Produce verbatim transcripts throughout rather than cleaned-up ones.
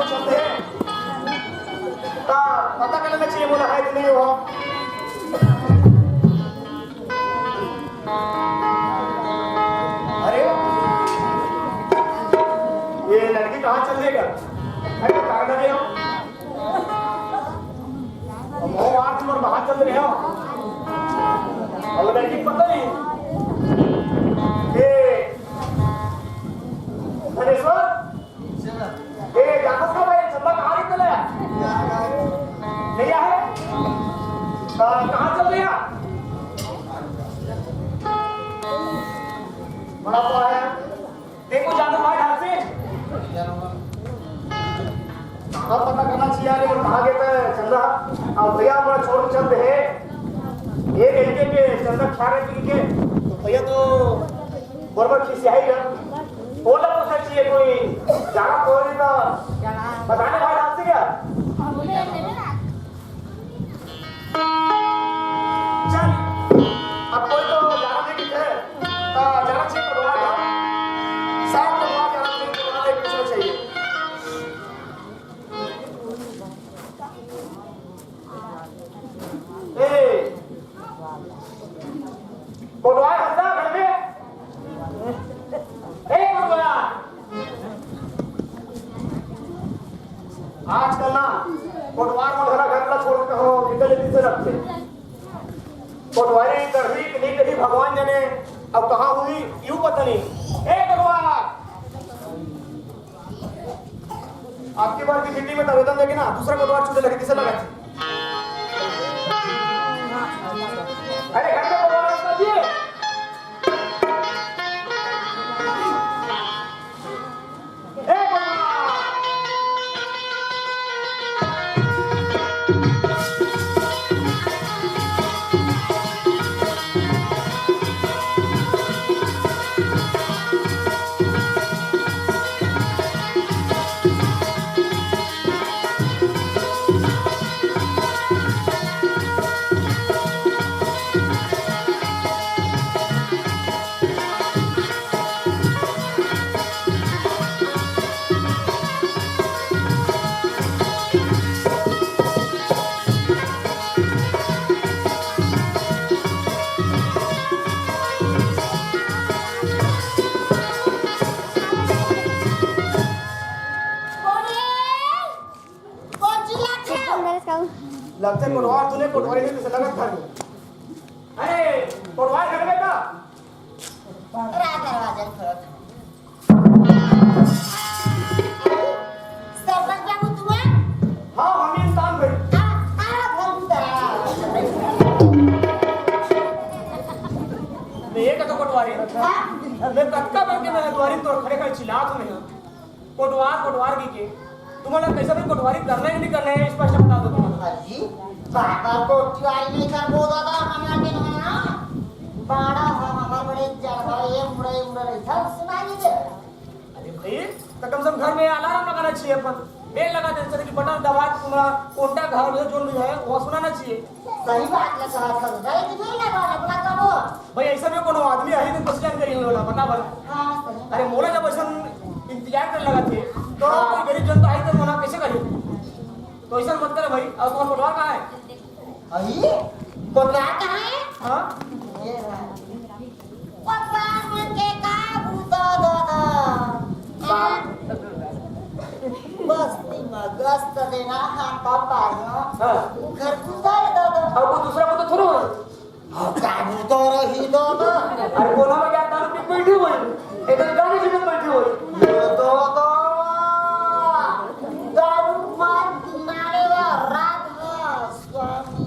चलते हैं। ता पता करना चाहिए, बोला है कि नहीं हो। अरे, ये लड़की कहाँ चल देगा? अरे, कहाँ लगे हो? अब वो आज और बाहर चल रहे हो। अब वो लड़की पता नहीं। ये धनेश्वर, ए, जानो का भाई, चंदा कहाँ निकल है? नहीं है? आ, कहाँ चल रहे हैं? बड़ा तो आया। देखो, जानो भाई, ढंग से। कहाँ पता करना चाहिए यार, ये कहाँ गए थे चंदा? अब भैया, हमारा छोड़ चल रहे हैं। ये कहीं के, के चंदा खा रहे पी के। तो भैया तो बरोबर खिसियाई गा। ओला पूछना चाहिए कोई, जाना कोई नहीं था। बताने भाई आपसे क्या? चल, अब कोई तो जाना नहीं किथे। हाँ, जाना चाहिए तो बाहर जाओ। साथ में बाहर जाना चाहिए, तो बाहर एक दूसरे चाहिए। ए, कोटवार हंसा घर में। ए, कोटवार। आजकल ना, कोटवार मन घरा घर ला छोड़ के हो, निकल जल्दी से रखते। कोटवारी करही कि नहीं करही, भगवान जाने। अब कहाँ हुई, यूं पता नहीं। ए, कोटवार। आपकी बार की छुट्टी में तो आवेदन देके ना, दूसरा कोटवार छूटे लगे, किसे लगा? अरे, घर में कोटवार आता जी। ए, कोटवार। कोन चिल्लाथे? लगथे कोटवार, तूने कोटवारी नहीं, किसे लगत घर में। अरे, कोटवार घर में का? रा दरवाजा खोलो। सरपंच बाबू, तुम? हाँ, हम इंसान भाई। आ, आ, भगता। मैं ये कहता कोटवारी। हाँ? मैं कतका बन के मैं द्वारी तोर खड़े खड़े चिल्लात हूँ मैं। कोटवार, कोटवार की के? तुम्हारा कैसा भी कोटवारी करना है कि नहीं करना है, स्पष्ट बता दो तुम। अजी, बाबा कोटवारी नहीं कर बोला था, हमारे के ना। बाड़ा हम हमारे बड़े जड़वा, ये मुड़े, ये मुड़े नहीं था, सुनाई दे। अरे भाई, तो कम से कम घर में अलार्म लगाना चाहिए अपन। बेल लगा दे, जैसे कि बटन दबा के तुम्हारा कोंटा घर में जो भी है, वो सुनाना चाहिए। सही बात है, सर, सर, भाई, कितने लगा, लगा, लगा, वो। भाई, ऐसा में कोनो आदमी आहे तो कुछ जानकारी नहीं होला, बता बता। हाँ, सही। अरे, मोला जब ऐसा इंतजार करे लगा थे, तो हाँ। कोई गरीब जनता आई तो मोला कैसे करे? तो ऐसा मत करे भाई, और तुम्हारा पटवार कहाँ है? अरे, पटवार कहाँ है? हाँ? ये रहा। पटवार मन के का भूत दादा? हाँ? बस्ती में गश्त देना हम पापा हैं। हाँ। वो घर घुसा है दादा। अब वो दूसरा को तो थोड़ा हो। हाँ, का भूत रही दादा? अरे बोला मैं क्या दारू पी बैठी हुई? इधर गाने सुनत बैठी हुई। ये दादा, दारू मत मारे ला, रात में स्वामी।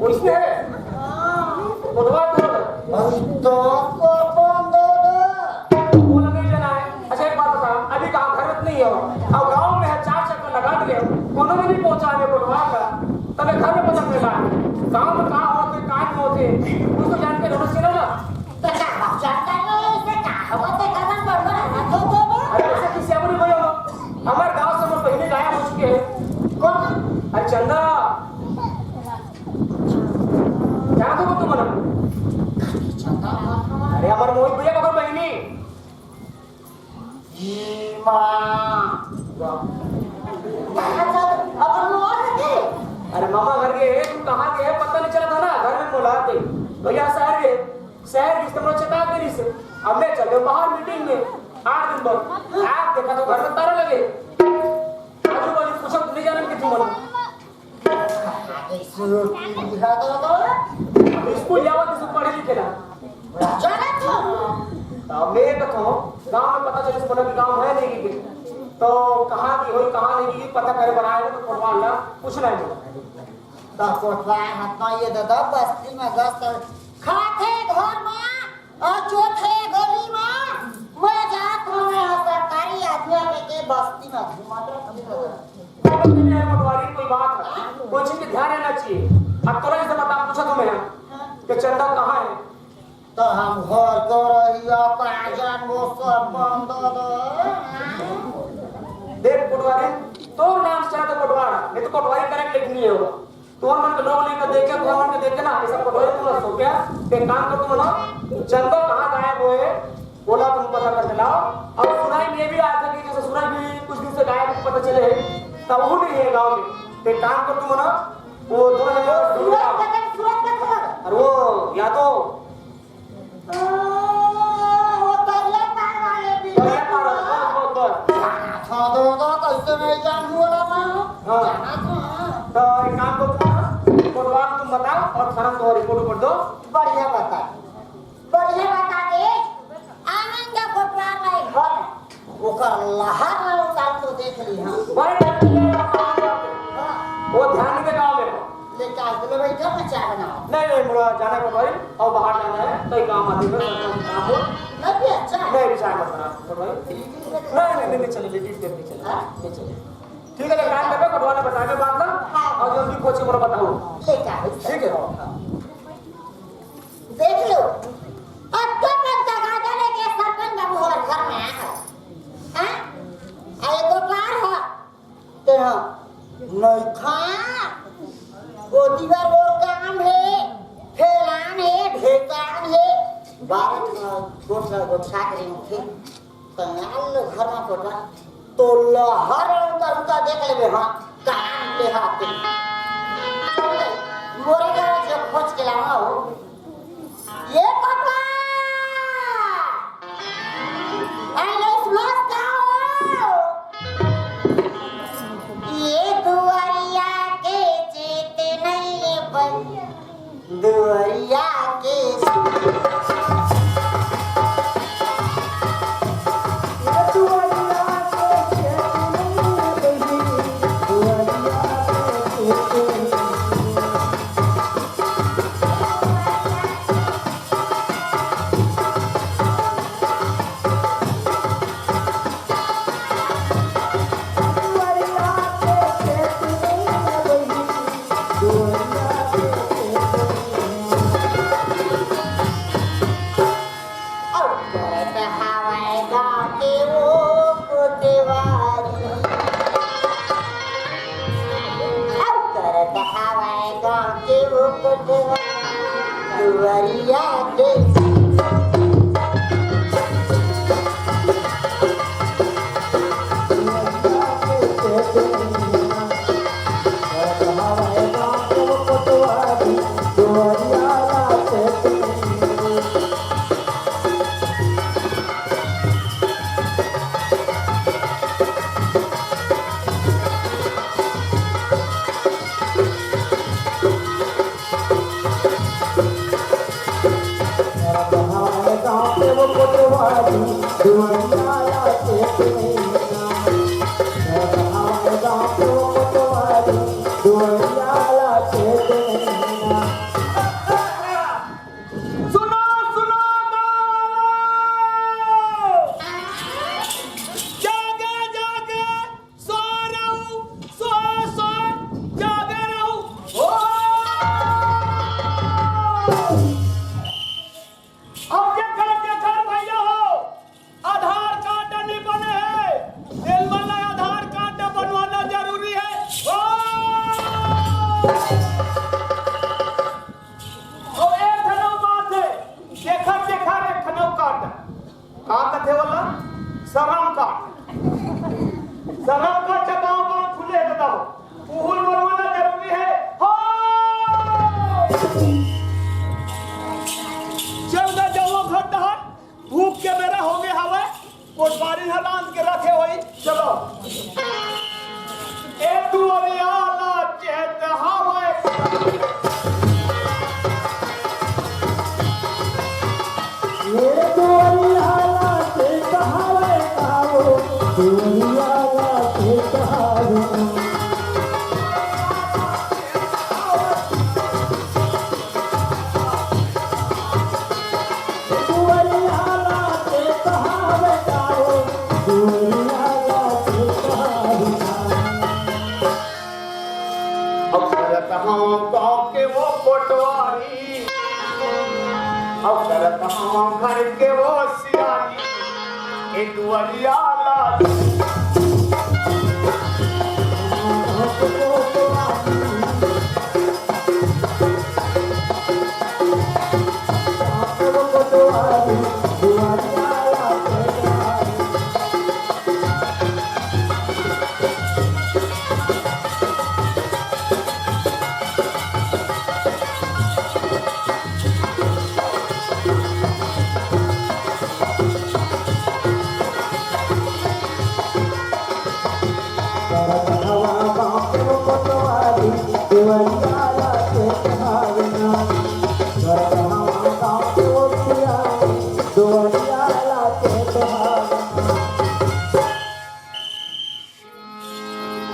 वैसे है? हाँ। कोटवार तो है। अरे तो को कौन दादा? वो लगे जना है। अच्छा, एक बात बता, अभी कहाँ घर में नहीं हो? अब गाँव में है, चार चक्कर लगा दिए, कोनो में नहीं पहुँचा है कोटवार का, तब ये घर में पता चला है। गाँव में कहाँ होते, कहाँ नहीं होते, कुछ तो जान के रहना चाहिए ना। तो का हो जाता है, इसे का हो, तो करना पड़ रहा है, तो, तो, तो। अरे, ऐसे किसी को नहीं बोलो। हमारे गांव से वो पहले गायब हो चुके हैं। कौन? अरे, चंदा। क्या तो तुम बना? चंदा? अरे, हमारे मोहित भैया को बहनी। ई माँ। वाह। ए, तू कहाँ गे हे, पता नहीं चलत हे ना, घर में बोला दे। भैया शहर गे, शहर गिस त मोला चेता के रहिस। अब मैं चल देंव बाहर मीटिंग में, आठ दिन बाद। आज देखा तो घर में ताला लगे। आजू बाजू पूछा तो नहीं जानन कि तुमन। स्कूल जावत हे, पढ़े लिखे ला। जानत हो? तो मैं कथों, गांव में पता चलिस मोला कि गांव हे नहीं कि। तो कहाँ गे होही, कहाँ नहीं गे होही, पता करे बर आए हंव, तो कोटवार ला पूछना हे मोला। त कोटवार ह तो ये ददा बस्ती में गस खाथे घर में अउ चोथे गली में। मैं जात हंव, मैं ह सरकारी आदमी लेके बस्ती में घूमत रहथंव। कोटवारी कोई बात हे, कोई चीज के ध्यान रहना चाहिए। अब तोला जैसे बता, पूछा तो मैं कि चंदा कहाँ हे? त हम घर के रहिया का जानबो सरपंच ददा। देख कोटवारी, तोर नाम से चलत हे कोटवार, नहीं तो कोटवारी करेक्ट लिखनी हे वो। तुमन के लोग नहीं कर देखे, तुमन के देखे ना, ऐसा कोटवारी तुम लोग सो गया। एक काम कर तुमन, चंदा कहाँ गायब होए, ओला तुम पता करके लाओ। अउ सुनाई में भी आथे कि जैसे सुनाई भी कुछ दिन से गायब पता चले हे, तब वो नहीं हे गांव में। एक काम कर तुमन, वो दो जने सूरज का कर, सूरज का कर। अरे वो यादव। ओ, वो दरिया पार वाले भी। दरिया पार वाले, बस, बस, बस। जाना था दो, दो, कैसे नहीं जानू वाला मैं? हाँ। जाना था। तो एक काम करो तुम ना, कोटवार तुम बताओ और थाना तो रिपोर्ट कर दो। बढ़िया बता दे। बढ़िया बता दे। आनंद का कोटवार नहीं घर है। ओकर लहर में उतार तो देख ली हम। भाई, हाँ। वो ध्यान में गाँव में। ले चाय के ले बैठा, मैं चाय बनाओ। नहीं, नहीं, मोला जाना हे भाई, अउ बाहर जाना हे, कहीं काम आदमी में, काम हो। नहीं भी अच्छा है। नहीं, भी चाय मत बना, तो भाई। नहीं, नहीं, नहीं, नहीं चले, लेडीज के नहीं चले। हाँ? नहीं चले। ठीक है, ले काम करबे, भगवान ने बता के बात ना, हाँ। अउ जल्दी पहुंच के मोला बताओ। ठीक है। ठीक है। देख लो, अब तो मैं दरवाजा लेके सरपंच बाबू हमारे घर में आया है। हाँ? अरे गोपाल हो, तेरा नइखा, वो दीवार वो काम है, फैलान है, ढेकान है, बारह गोठा, गोठा करेंगे। कंगाल लोग घर में कोटा, तो लहर उनका, उनका देख लेबे, हाँ, कान ले हाथ दे। चल दे, मोरे गाँव से खोज के लावा हो। ये पापा! अरे, सुनत का हो? ये दुआरिया के चेत नहीं बन। दुआरिया के अउ करत हवय गाँव के वो कोटवारी। अउ करत हवय गाँव के वो कोटवारी। दुआरिया के सुनो, सुनो, गाँव वालों! जागे, जागे, सो रहू, सो, सो, जागे रहू। ओ! अउ जेकर, जेकर भैया हो, आधार कार्ड नहीं बने हे, तेल वाला आधार कार्ड बनवाना जरूरी हे। ओ! अउ एक ठन अउ बात हे, जेखर जेखर एक ठन अउ कार्ड, का कथे वाला? श्रम कार्ड। श्रम कार्ड गाँव गाँव खुले हे, बताओ, उहू बनवाना जरूरी हे। हो! अउ करत हवं घर के ओ सियानी, ए दुअरिया ला।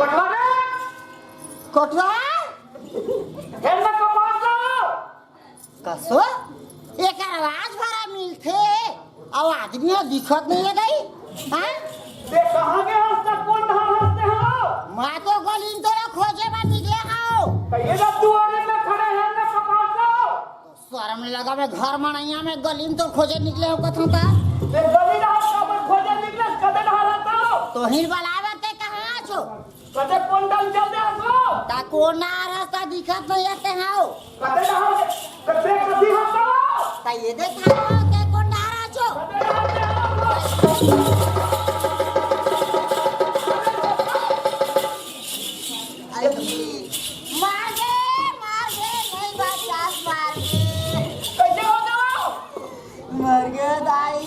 कोटवा रे! कोटवा? हेर ना कपार ला! कसो? एकर आवाज बड़ा मिलथे, अउ आदमी ह दिखत नइ हे गई, हाँ? बे कहाँ गे हस त कोन डहर हस ते हो? मैं तो गली म तोला खोजे बर निकले हंव। त ये जब दुआरे में खड़े हस ना कपार ला! सरम नइ लगा बे, घर मनइया में गली म तोला खोजे निकले हंव कथंव त। बे गली डहर काबर खोजे निकले, कते डहर हस त? तोहिन बलाए बर ते कहाँ आछो? कते कोन डहर चल दे हस? त कोन डहर हस त दिखत नइ हे ते हव। कते डहर, कते कती हस? त ये देख हव, ते कोन डहर आछो। कते डहर दे हस? अरे, मार दे, मार दे, नहीं बात, मार दे। कैसे हो गया? मर गया दाई।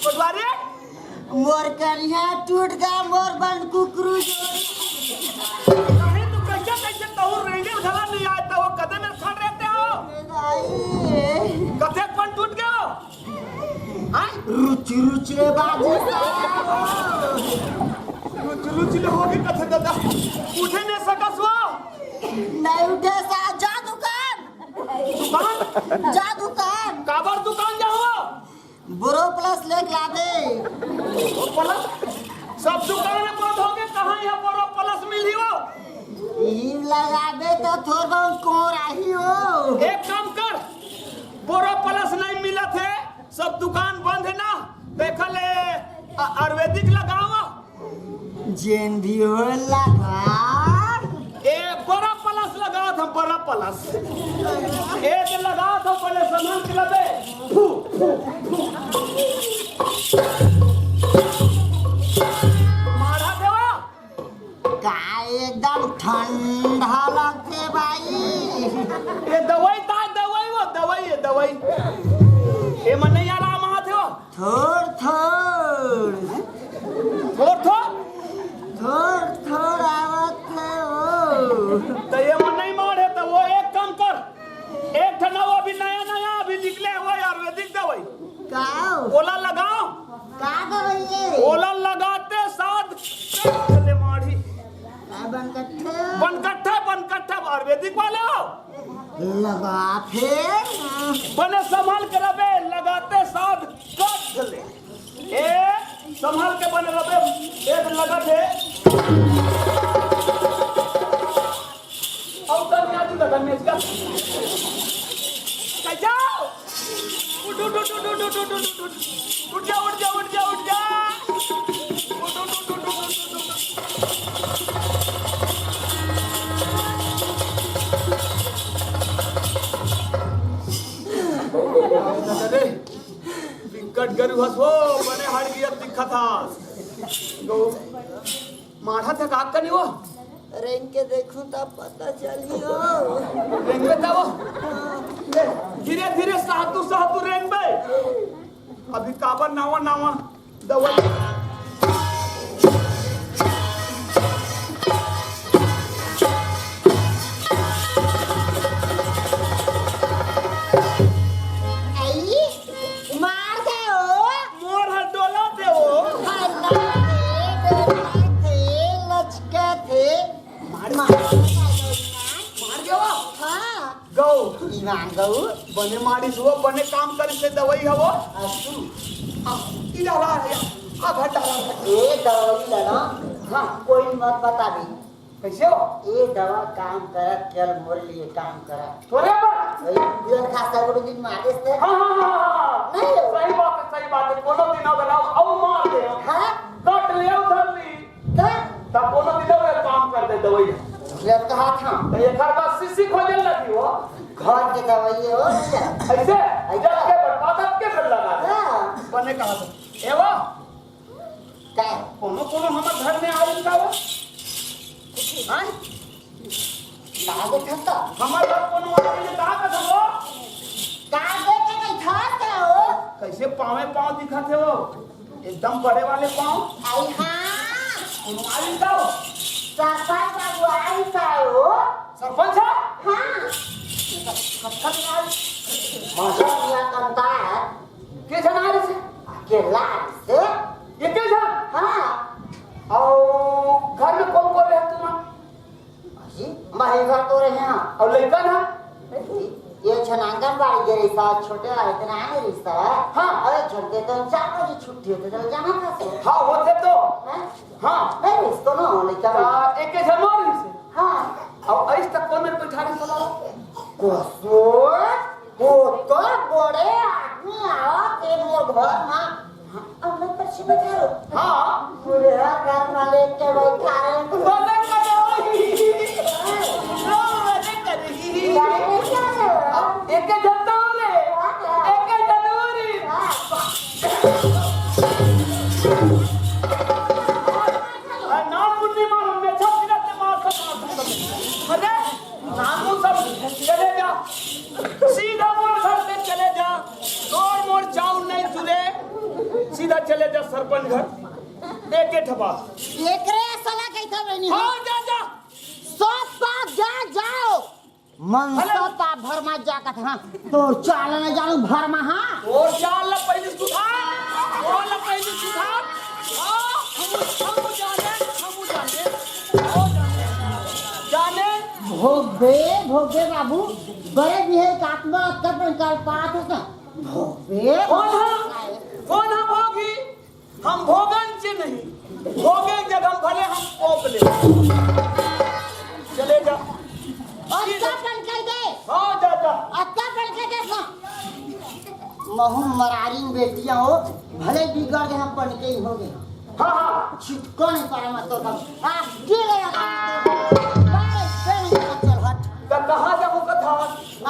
पटवारी? मोर करिहा टूट गा, मोर बन कुकरू जोड़ी। नहीं, तू कैसे, कैसे तहू रेंगेल घला नहीं आए, त वो कदे मेर खड़ रहते हो? दाई। कते कौन टूट गया? हाँ? रुच, रुच रे बाजी साहब। रुच, रुच ले होगे कथे दादा। उठे नहीं सकस वो। नहीं उठे सा, जा दुकान। दुकान? जा दुकान। काबर दुकान जाओ? बोरो प्लस लेके ला दे। बोरो प्लस? सब दुकान में बंद होगे, कहाँ यहाँ बोरो प्लस मिली हो? इही लगाबे तो थोर बहुत कोर आही हो। एक काम कर, बोरो प्लस नहीं मिलत हे, सब दुकान बंद हे ना, देख ले, आ-, आयुर्वेदिक लगावा। जेन भी हो लगा। ए, बड़ा प्लस लगावत हम, बड़ा प्लस। ए, के लगावत हम, पहले संभल के लबे। फू, फू, फू। मारा देवा। का एकदम ठंडा लगथे भाई। ए दवाई ता दवाई वो दवाई ए दवाई। ए मन नहीं आराम आथे वो। थोर थोर। थोर थोर? थोर थोर आवत हे वो। त ये मन नहीं मारे त वो एक काम कर। एक ठन वो अभी नया नया अभी निकले हे वो आयुर्वेदिक दवाई। का? ओला लगाओ। का दवाई हे? ओला लगाते साथ चले माढ़ी। का बनकट्ठा? बनकट्ठा, बनकट्ठा, आयुर्वेदिक वाले हो। लगाथे। बने संभाल के रबे, लगाते साथ गठ ले। ए, संभाल के बने रबे, एक लगत हे। अउ तनिया तू लगन में इसका। कह जाओ। उठ, उठ, उठ। उठ जा, उठ जा, उठ जा, उठ जा। उठ, उठ, उठ। अरे, बिकट गरू हस वो, बने हड़गियत दिखत हस। गो, माढ़ा थे का कनी वो? रेंग के देखूं तब पता चली हो। रेंगबे तब वो? ले, धीरे धीरे सातू सातू रेंगबे। अभी काबर नावा नावा दवाई। आई, मार दे ओ। मोर हर डोला दे ओ। हल्ला दे, डोला दे, लचका दे। मार, मार। मार दे ओ। हाँ। गऊ। ईमान गऊ। बने मारिस वो, बने काम करिस हे दवाई हवो। असु। आ, ई डाला है, आ घर डाला है। ए दवाई लड़ा, हाँ, कोई मत बताबी। कइसे हो? ए दवा काम करत, कल मोर लिए काम करत। तोरे बर? वही बुढ़न खा सगरो दिन मार देस ते। हाँ, हाँ, हाँ, हाँ, हाँ। नहीं हो। सही बात है, सही बात है। कोनो दिन अगर आओ, आओ मार दे। हाँ? कट ले, आओ धर ली। का? तब कोनो दिन अगर काम कर दे दवाई। ले कहा था। तो ये घर का शीशी खोजल लगी हो। घर के दवाई हो। ऐसे? ऐसे? जब के बर्बाद के फिर लगा दे। हाँ। बने कहा था। एवा? का? कोनो, कोनो हमर घर में आइल का वो? हाँ? का देखत त? हमर घर कोनो आइल का कथो? का देखे नहीं था का हो? कैसे पावे पाँव दिखत हे वो? एकदम बड़े वाले पाँव। आई हाँ। कोनो आइल का वो? सरपंच बाबू आइल का हो? सरपंच है? हाँ। खटखट आइल। मजा दिया कंता है। के झन आए रहिसे? अकेला आए रहिसे। एके झन? हाँ। अउ घर में कौन कौन रहे तुमन? अजी, मैं ही घर तो रहे हैं। अउ लइका ना? ये झन आंगनबाड़ी गे रहिस, छोटे वाले तो ना रहिस। हाँ। अरे छोटे तो चार बजे छुट्टी होते तो जाना था से। हाँ, होते तो। हैं? हाँ। नहीं, इसको ना लइका में। आ, एके झन और रहिसे? हाँ। अउ अइस तक कौन मेरे बैठा रहिस साला? कसूर? वो तो बड़े आदमी आवत हे मोर घर मा। हाँ, अब मैं पर्ची बैठा रहो। हाँ। बुढ़ा घर मा लेके बैठा रहे। मदद करो। हाँ। मदद करो। गाड़ी में क्या रहो? अब एक झन तो रे। हाँ। एक जरूरी। हाँ। अरे नाम मुन्नी मारो, मैं छाती रखते मार सकता हूँ। अरे नानू सब चले जा, सीधा मोर घर से चले जा। तोर मोर चाउर नहीं चुरे, सीधा चले जा सरपंच घर। एक एक ठपा। एकरे असला कहिथा बहिनी हो। हाँ, जा, जा। सब पाप जा, जाओ। मन अरे। सब पाप भर मा जा कथा। तोर चाल न जानू भर मा, हाँ। तोर चाल ला पहले सुधार, तोर ला पहले सुधार। हाँ, हम, हम जाने, हम जाने, हम जाने। जाने। भोगबे, भोगबे बाबू, बड़े भी है कात में अक्का पर काल पात है ना। भोगबे, कौन है? कौन है भोगी? हम भोगन से नहीं, भोगे जब हम भले हम कोप ले। चले जा। अक्का पन कह दे। हाँ, जा, जा। अक्का पन कह दे, हाँ। महू मरारी बेटियां हो, भले बिगड़ गए, हम पन के ही हो गए। हाँ, हाँ। छिटको नहीं पारा मत तो हम। आप दिल है, आप दिल। बस, से नहीं पता चल हट। तो कहाँ जाऊँ कथा?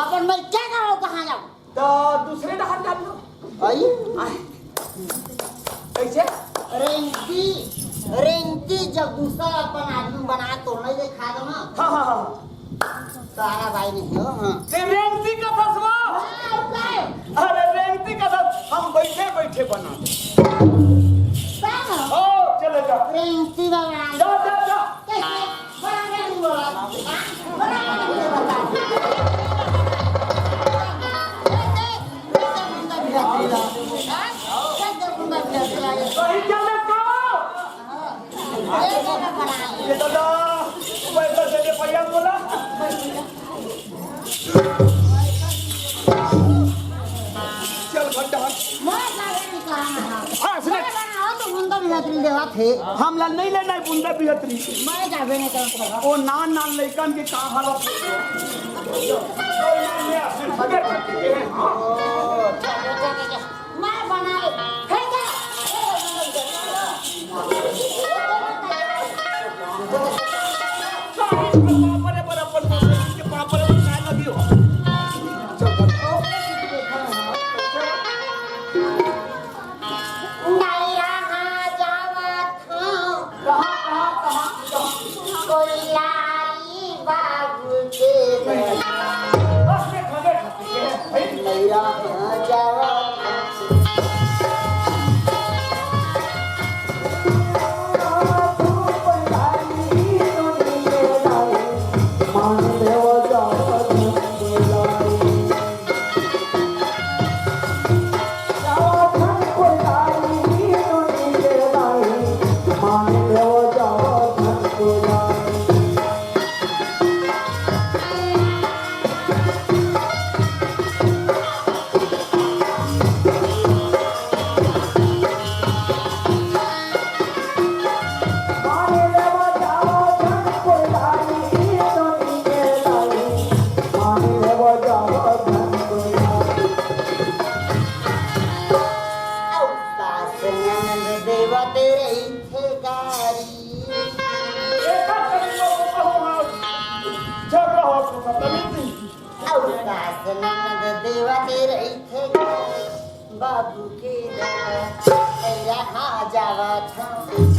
अपन मैं क्या जाऊँ, कहाँ जाऊँ? तो दूसरे डहर डाल लो। आई? आय। कैसे? रेंगती, रेंगती जब दूसरा अपन आदमी बना तो नहीं देखा दो ना। हाँ, हाँ, हाँ। सारा भाई नहीं हो, हाँ। ते रेंगती का फसवा? हाँ, उपाय। अरे रेंगती का दस हम बैठे बैठे बना दे। सारा? ओ, चले जा। रेंगती का बना दे। जा, जा, जा। कैसे? ये दादा, पैसा दे दे, भैया बोला। चल भंडार। हाँ, सुन। हम ला नहीं लेना है बुंदा बिहतरी। मैं जाबे नहीं करब। ओ नान नान लइकन के का हालत हो गया? मैं बना ले। फेंक दे। पापड़ पर अपन के पापड़ पर खाए लगी हो। नैरा हाँ जावत हूँ। कहाँ, कहाँ, कहाँ, कहाँ? कोइलारी बाबू के। बस में खड़े खड़े हैं, भाई। नैरा हाँ जावत हूँ। अउ सास ननद देवत रहिथे गारी। एकर कभी को कहूँ हम झगड़ा हो तो बदतमीजी। अउ सास ननद देवत रहिथे गारी। बाबू के दया तेरा खा जावत हूँ।